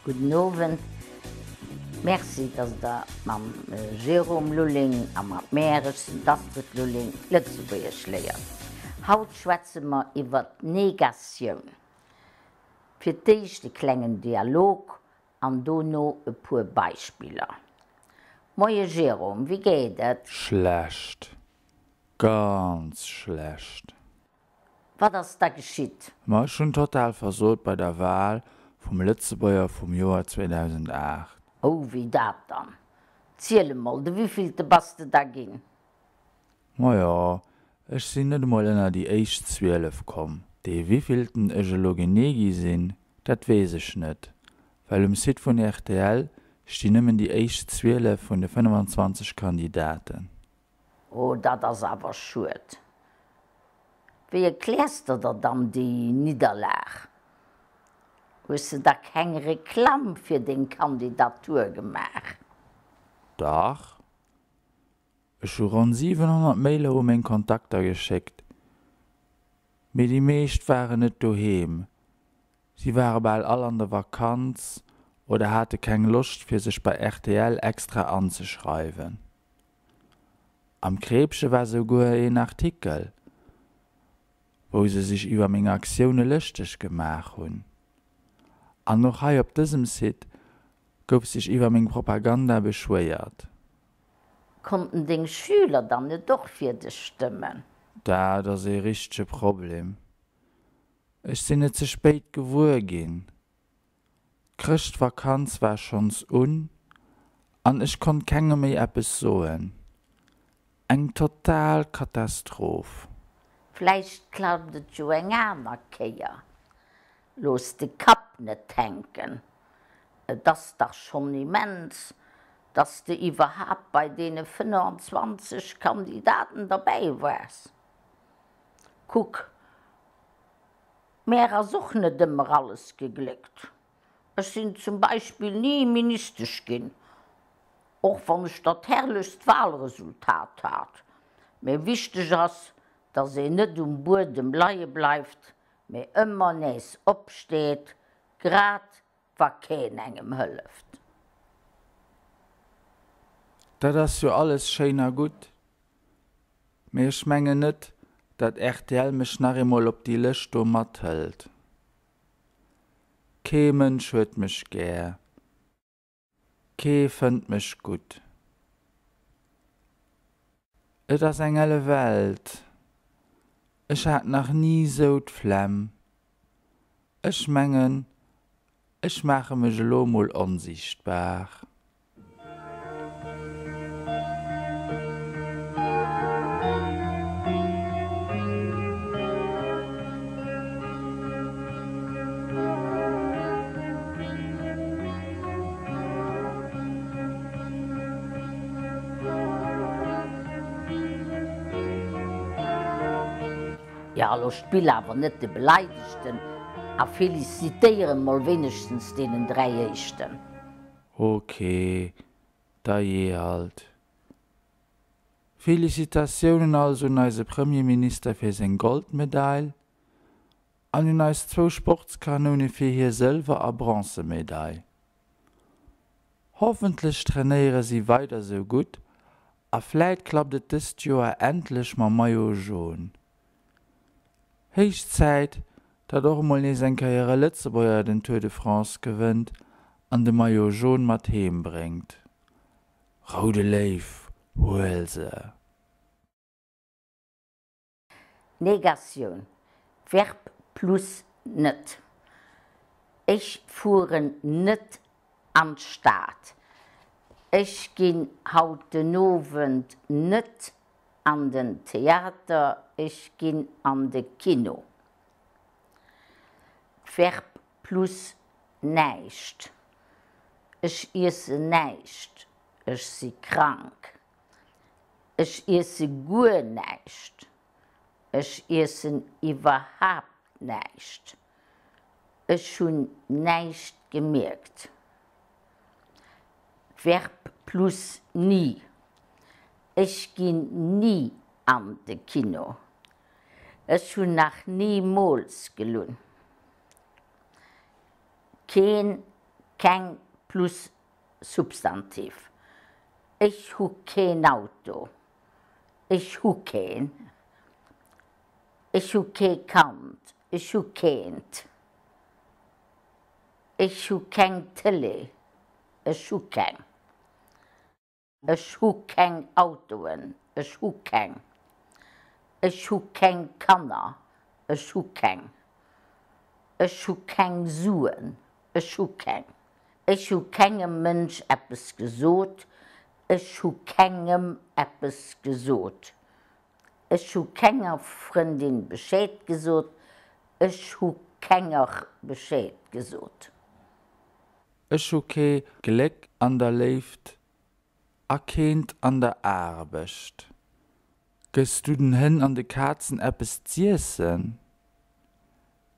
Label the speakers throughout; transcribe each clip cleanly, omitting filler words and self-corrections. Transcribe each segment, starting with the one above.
Speaker 1: Gudden Owend. Merci, dass Der mam Jérôme Lulling a mat mär, ech sinn d'Astrid Lulling, Lëtzebuergesch léiert. Haut schwätze mer iwwer d'Negatioun. Fir d'éischt e klengen Dialog an dono e puer Beispiller. Moie Jérôme, wéi geet et?
Speaker 2: Schlecht. Ganz schlecht.
Speaker 1: Wat ass da geschitt?
Speaker 2: Ma ech hunn total versot bei der Wahl vum Lëtzebuerger vum Joer 2008.
Speaker 1: Oh, wéi dat dann? Ziel emol, de wéivillte bass de da ginn?
Speaker 2: Majo, ech sinn net emol ënner déi éischt 12 komm. Dee wéivillten ech elo genee gi sinn, dat weess ech net, well um Site vun rtl stinn nëmmen déi éischt 12 vun de 25 Kandidaten.
Speaker 1: Oh, dat ass awer schued. Wéi erkläers de der dann déi Nidderlag? Hues de da keng Reklamm fir deng Kandidatur gemaach?
Speaker 2: Dach. Ech hu ronn 700 Mailer u meng Kontakter geschéckt, mee déi meescht waren net doheem. Si ware bal all an der Vakanz oder hate keng Loscht fir sech bei rtl extra anzeschreiwen. Am Kreepche war souguer een Artikel, wou se sech iwwer meng Aktioune lëschteg gemaach hunn. An och hei op dësem Site gouf sech iwwer meng Propaganda beschwéiert.
Speaker 1: Konnten deng Schüler dann net och fir dech stëmmen?
Speaker 2: Dat ass ee richtege Problem. Ech sinn et ze spéit gewuer ginn. D'Chrëschtvakanz war schonns un an ech konnt kengem méi eppes soen. Eng total Katastroph.
Speaker 1: Vläicht klappt et jo eng aner Kéier. Looss de Kapp net hänken. Et ass dach schonn immens, dass de iwwerhaapt bei deene 25 Kandidaten derbäi waars. Kuck, Mär ass och net ëmmer alles gegléckt. Ech sinn zum Beispill ni Ministesch ginn, och wann ech dat herrlechst Wahlresultat hat. Mä wichteg ass, dass een net um Buedem leie bleift, mä ëmmer nees opsteet, grad wa keen engem hëlleft.
Speaker 2: Dat ass jo alles schéin a gutt, mee ech mengen net, datt rtl mech nach eemol op déi Lëscht do mathëlt. Kee Mënsch huet mech gär, kee fënnt mech gutt. Et ass eng elle Welt, ech hat nach ni sou d'Flemm. Ech mengen, ech maache mech elo mol onsiichtbar.
Speaker 1: Jo, lo spill awer net de Beleidegten a felicitéier emol wéinegstens deenen 3 éischten.
Speaker 2: Ok, da jee halt. Felicitatiounen also un eise Premierminister fir seng Goldmedail an un eis zwou Sportskanoune fir hir Sëlwer a Bronzemedail. Hoffentlech trainéiere si weider sou gutt a vläit klappt et dëst Joer endlech mam Maillot Jaune. Héich Zäit, datt och emol nees eng Kéier e Lëtzebuerger den Tour de France gewënnt an de Maillot Jaune mat heem bréngt. Roude Léiw, huel se!
Speaker 1: Negatioun, Verb plus net. Ech fueren net an d'Stad. Ech ginn haut den Owend net an den Theater, ech ginn an de Kino. Verb plus näischt. Ech iessen näischt, ech si krank. Ech iesse guer näischt. Ech iessen iwwerhaapt näischt. Ech hunn näischt gemierkt. Verb plus ni. Ech ginn ni an de Kino. Ech hunn nach nimools gelunn. Keen. Keng plus Substantiv. Ech hu keen Auto. Ech hu keen. Ech hu kee Kand. Ech hu keent. Ech hu keng Tëlee. Ech hu keng. Ech hu keng Autoen. Ech hu keng. Ech hu keng Kanner. Ech hu keng. Ech hu keng Suen. Ech hu keng. Ech hu kengem Mënsch eppes gesot. Ech hu kengem eppes gesot. Ech hu kenger Frëndin Bescheed gesot. Ech hu kenger Bescheed gesot.
Speaker 2: Ech hu kee Gléck an der Léift a keent an der Aarbecht. Gëss du den Hënn an de Kazen eppes z'iessen?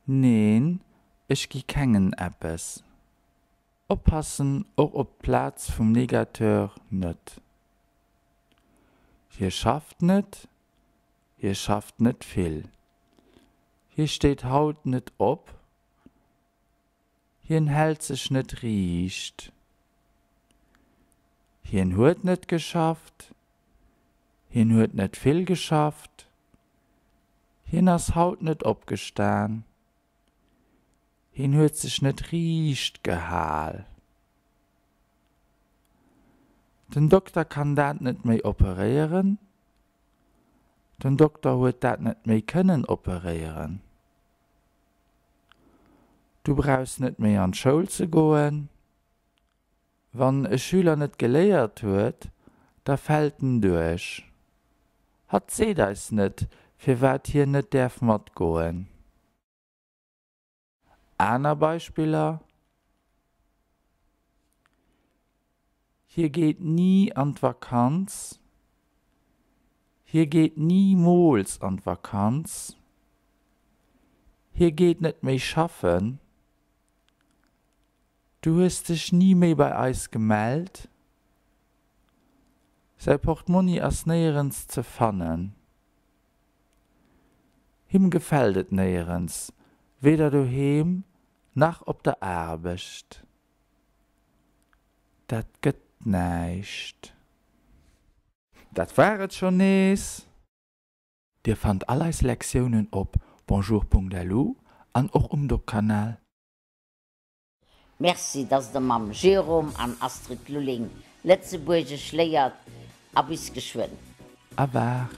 Speaker 2: Neen, ech gi kengen eppes. Oppassen och op d'Plaz vum Negateur net. Hie schafft net, hie schafft net vill. Hie steet haut net op, Hien hält sech net riicht. Hien huet net geschafft. Hien huet net vill geschafft. Hien ass haut net opgestan. Hien huet sech net riicht gehal. Den Dokter kann dat net méi operéieren. Den Dokter huet dat net méi kënnen operéieren. Du brauchs net méi an d'Schoul ze goen. Wann e Schüler net geléiert huet, da fält en duerch. Hatt seet eis net, firwat hien net däerf matgoen. Aner Beispiller, Hie geet ni an d'Vakanz. Hie geet nimools an d'Vakanz. Hie geet net méi schaffen. Du hues dech ni méi bei eis gemellt. Säi Portmonni ass néierens ze fannen. Him gefält et néierens, weder doheem nach op der Aarbecht. Dat gëtt näischt. Dat war et schonn nees! Dir fannt all eis Lektiounen op bonjour.lu an och um Doc-Kanal.
Speaker 1: Merci, dass der mam Jérôme an Astrid Lulling Lëtzebuergesch léiert a bis geschwënn.
Speaker 2: A war.